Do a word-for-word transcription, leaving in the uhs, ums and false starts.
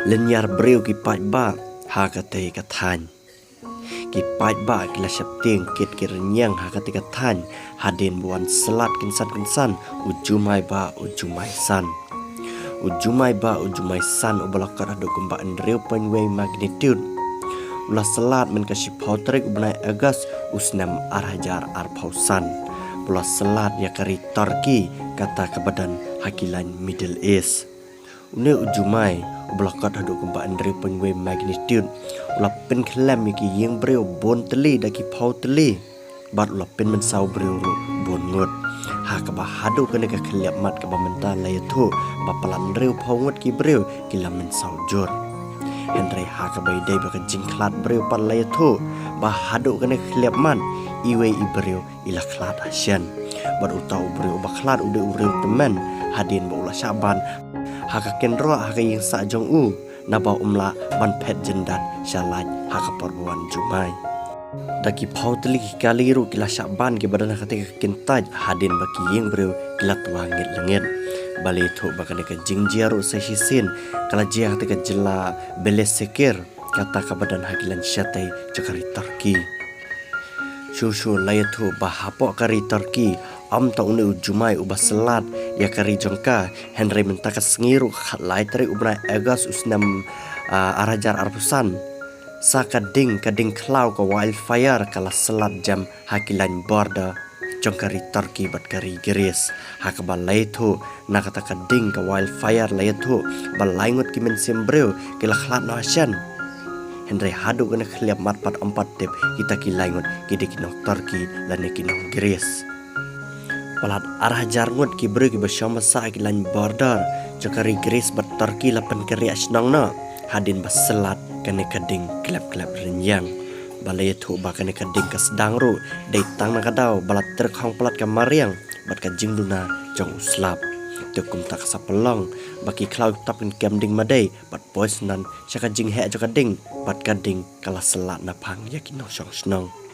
Lynñiar briew ki paidbah ha katei ka thaiñ. Ki paidbah ki la sheptieng kit ki rynïeng ha katei ka thaiñ, hadien ba wan slad kynsan kynsan u jumai bah u jumai san. U jumai bah u jumai san uba la kot haduh kumba hynriew point wei magnitude u la slad mynta ka shiphew tarik u bnai August u snem ar hajar arphew san. Ba la slad ïa ka ri Turkey, kata kaba don ha ki laiñ Middle East. Une u jumai uba la kot haduh kumba hynriew point wei magnitude u la pynkhlem ïa ki ïing briew bun tylli da ki phew tylli, bad u la pynmynsaw briew ruh bun ngut. Ha kaba haduh kane ka khlieh mat kaba mynta la ïathuh ba palat hynriew phew ngut ki briew ki la mynsaw jur. Hynrei ha kaba ïadei bad ka jingkhlad briew pat la ïathuh ba haduh kane ka khlieh mat, iwei i briew i la khlad hashen. Bad uta u briew uba khlad u dei u riewtymmen, hadien ba u la shah ban ha ka kynroh ha ka ïing sah jong u, naba um lah ban phet jyndat sha lait ha ka por ba wan jumai. Da ki phew tylli ki kali ruh ki la shah ban kiba don ha katei ka kyntait, hadien ba ki ïing briew ki la twa ngit la ngit. Ba la ïathuh ba kane ka jingjia ruh sa shisien ka la jia ha katei ka jylla Balıkesir, kata kaba don ha ki laiñ shatei jong ka ri Turkey. Shuh shuh la ïathuh ba hapoh ka ri Turkey, ym tang une u jumai uba slad ïa ka ri jong ka, hynrei mynta ka sngi ruh ka khatlai tarik u bnai August u snem, ah, ar hajar arphew san, sa ka ding, ka ding khlaw, ka wildfire, ka la slad jem ha ki laiñ border jong ka ri Turkey bad ka ri Greece. Ha kaba la ïathuh na kata ka ding, ka wildfire, la ïathuh ba lai ngut ki mynsiem briew ki la khlad noh hashen. Hynrei haduh kane ka khlieh mat pat ym pat tip kita ki lai ngut ki dei ki nong Turkey lane ki nong Greece. Palat ar hajar ngut ki briew kiba shong basa ha ki laiñ border jong ka ri Greece bad Turkey la pynkynriah shnong noh hadien ba slad kane ka ding klep klep rynïeng. Ba la ïathuh ba kane ka ding ka sdang ruh dei tang na ka daw ba la tyrkhong palat ka mariang bad ka jingduna jong u slap. Te kumta ka sa pynlong ba ki khlaw ki tap kin kem ding madei bad poi syndon sha ka jingheh jong ka ding, bad ka ding ka la slad naphang ïa ki nongshong shnong.